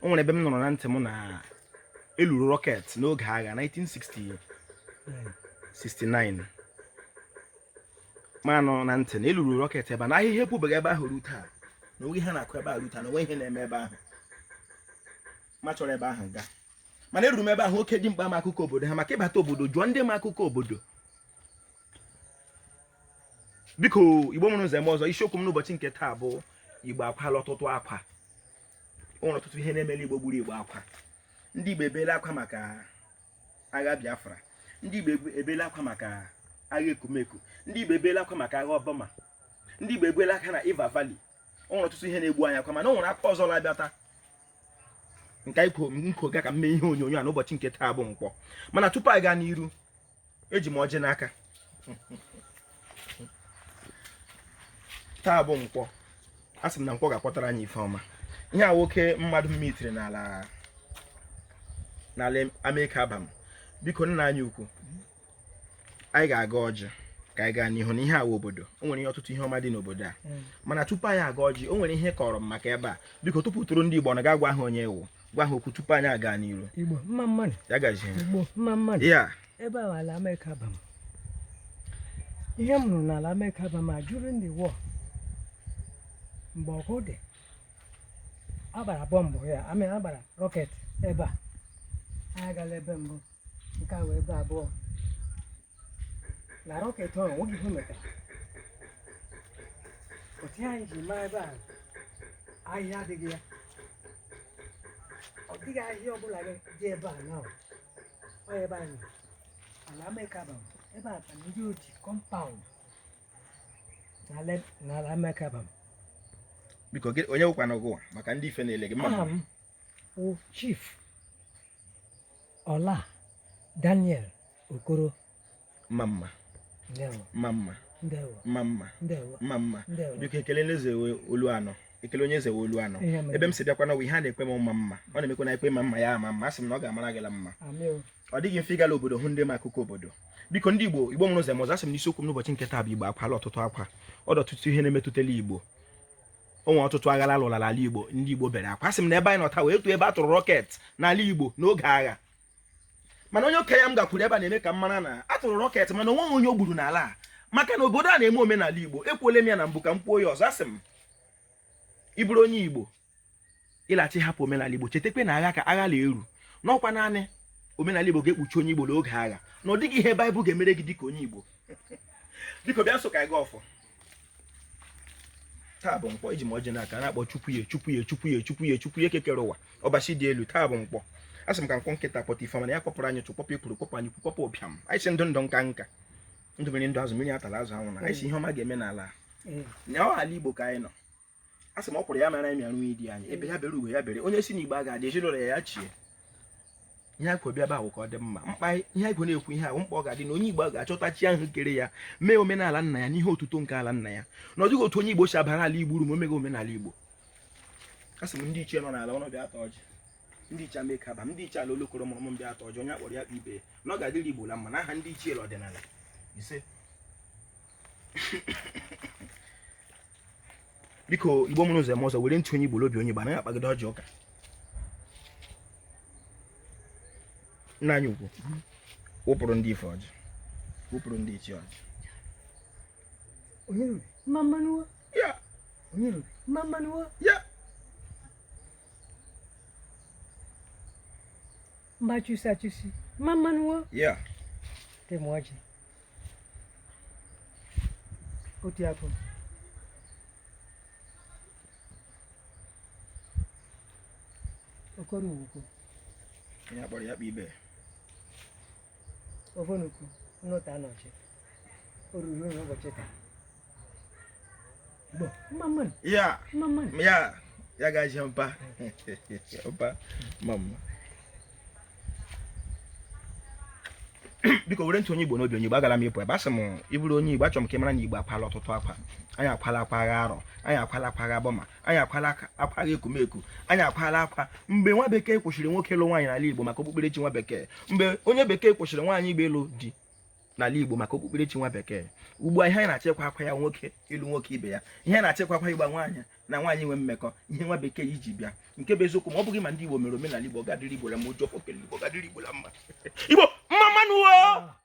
O nwere ebe m nụrụ na ntị m na eluru rocket n'oge agha 1969 m anụ na ntị na eluru rocket ebe a na ahịhịa epubeghị ebe ahụ ruo taa, na onweghị ihe na-akụ ebe ahụ ruo taa, na onweghị ihe na-eme ebe ahụ. Ma chọrọ ebe ahụ gaa, mana eruru m ebe ahụ, oke dimkpa ma akụkọ obodo ha, maka ịbata obodo jụọ ndị ma akụkọ obodo. Biko, Igbo mụrụ nze mụọ ọzọ, isiokwu m n'ụbọchị nke taa bụ Igbo akwala ọtụtụ akwa. O nwere ọtụtụ ihe na-emela Igbo gburu Igbo akwa. Ndị Igbo ebeela akwa maka agha Biafra, ndị Igbo ebeela akwa maka agha Ekumeku, ndị Igbo ebeela akwa maka agha Obama, ndị Igbo ebeela akwa na Iva Valley. O nwere ọtụtụ ihe na-egbu anyị akwa, mana o nwere akwa ọzọ na-abịata nke anyị nkoga ka m mee ihe onyonyo a n'ụbọchị nke taa bụ nkwọ. Mana tupu anyị gaa n'iru, eji m ọjị n'aka. Taa bụ nkwọ, a sị m na nkwọ ga-akpọtara anyị ife ọma. Ihe a nwoke mmadụ mitiri n'ala n'ala Ameke Abam. Biko, nna anyị ukwu, anyị ga-agọ ọjị ka anyị gaa n'ihu na ihe awa obodo. O nwere ihe ọtụtụ ihe ọma dị n'obodo a, mana tupu anyị agọ ọjị, o nwere ihe kọrọ m maka ebe a. Biko, tupu tụrụ ndị Igbo na ga gwa ha onye ị wụ, gwa ha okwu tupu anyị aga n'iru. Igbo mma mma nụ. Ya gazie. Igbo mma mma nụ. Ya. Ebe a ala Ameke Abam. Ihe m nụrụ n'ala Ameke Abam a, during the war, mgbe ọgụ dị, agbara bọmbụ ya amị, agbara rocket ebe a. Anyị agala ebe mbụ, nke a wee ebe abụọ na rocket ahụ nweghị ihe o metara. Otu ihe anyị ji maa ebe a, ahịhịa adịghị ya, ọ dịghị ahịhịa ọbụla dị ebe a na ọ ebe anyị ala Ameke Abam. Ebe a ka ndị Oti compound n'ala Ameke Abam. Biko, onye wụkwanụ gụwa maka ndị ife na-ele gị mma? Aha m wụ Chief Ọla Daniel Okoro. Mma mma. Ndewo. Mma mma. Ndewo. Mma mma. Ndewo. Mma mma. Ndewo. Biko, ekele eze olu anọ, ekele onye eze olu anọ. Ihe mere. Ebe m si bịakwa na ihe a na-ekwe m mma mma, ọ na-emekwa na ekwe ma mma ya ama mma. Asị m na ọ ga-amara gị la mma. Amị o. Ọ dịghị mfe ịgala obodo hụ ndị ma akụkọ obodo. Biko, ndị Igbo, Igbo mụrụ nze mụọ ọzọ, asị m n'isiokwu m n'ụbọchị nke taa bụ Igbo akwala ọtụtụ akwa. Ọ dị ọtụtụ ihe na-emetụtala Igbo. O nwere ọtụtụ agha alụla n'ala Igbo, ndị Igbo bere akwa. Asị m na ebe anyị nọ taa wee tụọ ebe a tụrụ rocket n'ala Igbo n'oge agha, mana onye okenye m gakwuru ebe a na-eme ka m mara na a tụrụ rocket, mana onweghị onye o gburu n'ala a, maka na obodo a na-eme omenala Igbo. Ekwuole m ya na mbụ, ka m kwuo ya ọzọ. Asị m, ị bụrụ onye Igbo ịlachi hapụ omenala Igbo, chetakwa na agha ka agha na-eru n'ọkwa naanị omenala Igbo ga-ekpuchi onye Igbo n'oge agha, na ọ dịghị ihe Baịbụl ga-emere gị dịka onye Igbo. Biko, bịa nso ka anyị gaa ọfọ. Taa bụ nkwọ, eji m ọjị n'aka na-akpọ Chukwu ye, Chukwu ye, Chukwu ye, Chukwu ye, Chukwu ye kekere ụwa, ọbasi dị elu. Taa bụ nkwọ, asị m ka nkwọ nke taa kpọta ife ọma, na ya kpọpụrụ anyị ụchụ, kpọpụ ekwuru, kpọpụ anyị ukwu, kpọpụ ụbịam. Anyị sị ndụ ndụ, nka nka, ndụ mmiri, ndụ azụ, mmiri atala azụ anwụna. Anyị sị ihe ọma ga-eme n'ala na ọ ala Igbo ka anyị nọ. A sị m ọ kwụrụ ya mara anyị arụ idi anyị ebe ya bere, ugo ya bere. Onye si n'Igbo a ga-adị, ezinụlọ ya ya chie. Ihe anyị bịa ebe ahụ ka ọ dị mma mkpa. Ihe anyị na-ekwu ihe ahụ mkpa ọ ga-adị na onye Igbo ga-achọta chi ahụ kere ya, mee omenala nna ya n'ihe otuto nke ala nna ya, na ọ dịghị otu onye Igbo si abara ala Igbo uru ma o meghị omenala Igbo. A sị m ndị ichie nọ n'ala ụnụ bịa ata ọjị, ndị ichie Ameke Abam, ndị ichie ala Olokoro mụrụ m bịa ata ọjị. Onye akpọrọ ya kpọ ibe, na ọ ga-adịrị Igbo la mma n'aha ndị ichie ọdịnala. Ise. Biko, Igbo mụrụ nze mụọ ọzọ, were ntị onye Igbo l'obi onye Igbo, anaghị akpagide ọjị ụka. Nna anyị ukwu, wụpụrụ ndị ife ọjị, wụpụrụ ndị ichie ọjị. Onye ruru mma mma nụ o. Ya. Onye ruru mma mma nụ o. Ya. Mba chụsi achụsi mma mma nụ o. Ya. Dị m ọjị. Otu afọ. Okoro ugwu. Onye akpọrọ ya kpọ ibe. Ovonukwu nnụta nọchi. O ruru n'ụbọchị taa. Igbo mma mma nụ. Ya. Mma mma nụ. Ya. Ya gazie mpa. Mpa mma mma. Biko, were ntị onye Igbo n'obi onye Igbo. Agala m ịpụ ebe. Asị m, ị bụrụ onye Igbo, achọrọ m ka ị mara na Igbo akwala ọtụtụ akwa. Anyị akwala akwa agha arọ, anyị akwala akwa agha Bọma, anyị akwala akwa agha Ekumeku, anyị akwala akwa mgbe nwa bekee kwụsịrị nwoke ịlụ nwaanyị n'ala Igbo maka okpukperechi nwa bekee, mgbe onye bekee kwụsịrị nwaanyị Igbo ịlụ di. N'ala Igbo maka okpukperechi nwa bekee. Ugbu a, ihe anyị na-achịkwa akwa ya nwoke ịlụ nwoke ibe ya, ihe anyị na-achịkwa akwa ịgba nwaanyị na nwaanyị nwe mmekọ, ihe nwa bekee iji bịa. Nke bụ eziokwu, ma ọ bụghị ma ndị Igbo mere omenala Igbo, ga-adịrị Igbo la mma. Oji ọfọ kele Igbo, ga-adịrị Igbo la mma. Igbo, mma mma nụ o.